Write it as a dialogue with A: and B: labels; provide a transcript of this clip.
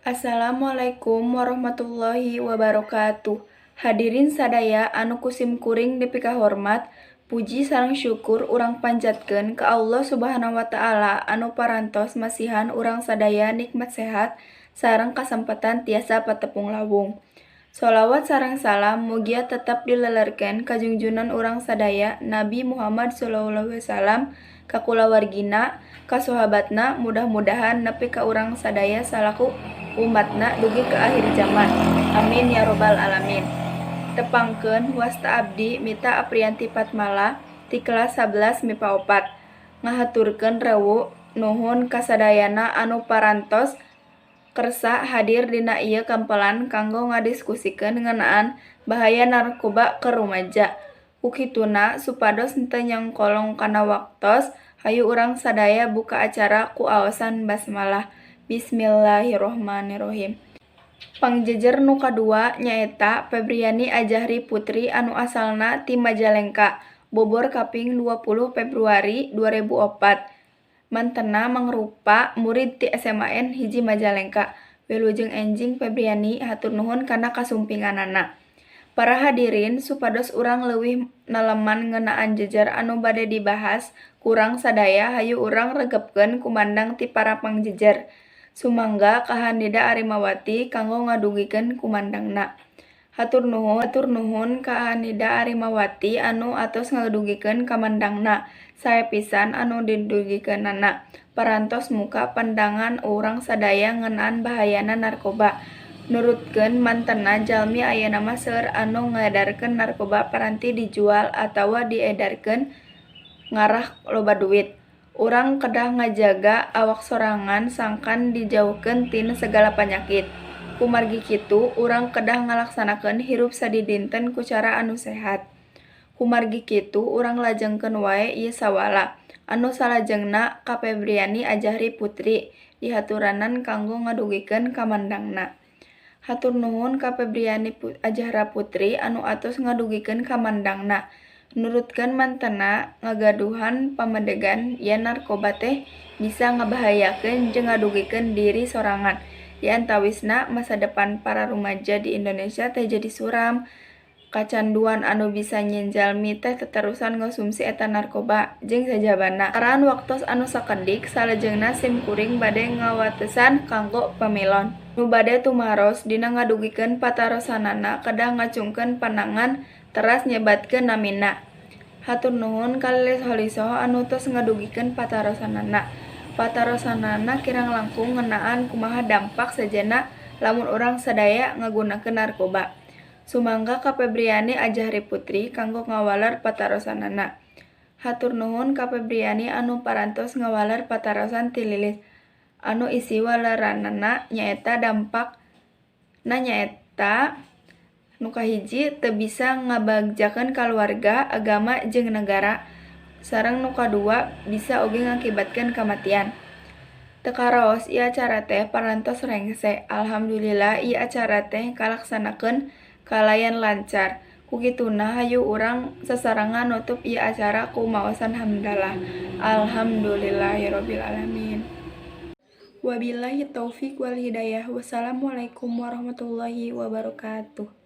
A: Assalamualaikum warahmatullahi wabarakatuh. Hadirin sadaya anu ku sim kuring dipikahormat, puji sareng syukur urang panjatkeun ka Allah Subhanahu wa Ta'ala anu parantos masihan urang sadaya nikmat sehat sareng kasempatan tiasa patepung lawung. Sholawat sareng salam mugia tetep dilelerkeun ka junjunan urang sadaya, Nabi Muhammad shallallahu alaihi wasallam, ka kulawargina, ka sahabatna, mudah-mudahan nepi ka urang sadaya salaku umatna dugi ka akhir zaman. Amin ya robbal alamin. Tepangkeun, wasta abdi Mita Aprianti Patmala ti kelas 11 MIPA 4 ngahaturkeun rewu nuhun kasadayana anu parantos kersa hadir dina ieu kampelan kanggo ngadiskusikeun ngeunaan bahaya narkoba keur rumaja. Ku kituna, supados henteu nyangkolong kana waktos, hayu urang sadaya buka acara ku aosan basmalah. Bismillahirrahmanirrahim. Pangjejer nu kadua nyaeta Febriani Ajahri Putri anu asalna ti Majalengka, bobor kaping 20 Februari 2004. Mantenna mangrupa murid ti SMAN 1 Majalengka. Wilujeng enjing, Febriani, hatur nuhun kana kasumpinganana. Para hadirin, supados urang leuwih neleman ngeunaan jejer anu bade dibahas ku urang sadaya, hayu urang regepkeun kumandang ti para pangjejer. Sumangga ka Hanida Arimawati kanggo ngadugikeun kumandangna. Hatur nuhun ka Hanida Arimawati anu atos ngadugikeun kamandangna. Sae pisan anu didugikeunana. Parantos muka pandangan urang sadaya ngeunaan bahayana narkoba. Nurutkeun mantenna, jalmi ayeuna mah seueur anu ngaedarkeun narkoba paranti dijual atawa diedarkeun ngarah loba duit. Urang kedah ngajaga awak sorangan sangkan dijauhkeun tina sagala panyakit. Kumargi kitu, urang kedah ngalaksanakeun hirup sadidinten ku cara anu sehat. Kumargi kitu, urang lajengkeun wae ieu sawala. Anu salajengna ka Febriani Ajahri Putri dihaturanan kanggo ngadugikeun kamandangna. Hatur nuhun ka Febriani Ajahra Putri anu atos ngadugikeun kamandangna. Nurutkeun mantenna, ngagaduhan pamedegan yen narkoba teh bisa ngabahayakeun jeung ngarugikeun diri sorangan. Di antawisna, masa depan para rumaja di Indonesia teh jadi suram. Kacanduan anu bisa nyieun jalmi teh teterusan ngonsumsi eta narkoba jeung sajabana. Lantaran waktos anu sakedik, salajengna sim kuring bade ngawatesan kanggo pamilon. Nu bade tumaros dina ngadugikeun patarosanana kedah ngacungkeun panangan teras nyebatkeun namina. Hatur nuhun ka Lilis Holisoh anu tos ngadugikeun patarosanana. Patarosanana kirang langkung ngeunaan kumaha dampak sejenna lamun urang sadaya ngagunakeun narkoba. Sumangga ka Febriani Ajahri Putri kanggo ngawaler patarosanana. Hatur nuhun ka Febriani anu parantos ngawaler patarosan ti Lilis. Anu isi waleranana nyaeta dampakna nyaeta nu kahiji, teu bisa ngabagjakeun kaluarga, agama jeung nagara, sareng nu kadua, bisa oge ngakibatkeun kamatian. Teu karaos ieu acara teh parantos rengse. Alhamdulillah, ieu acara teh kalaksanakeun kalayan lancar. Ku kituna, hayu urang sasarengan nutup ieu acara ku maosan hamdalah. Alhamdulillahirabbil alamin. Wabillahi taufik wal hidayah. Wassalamualaikum warahmatullahi wabarakatuh.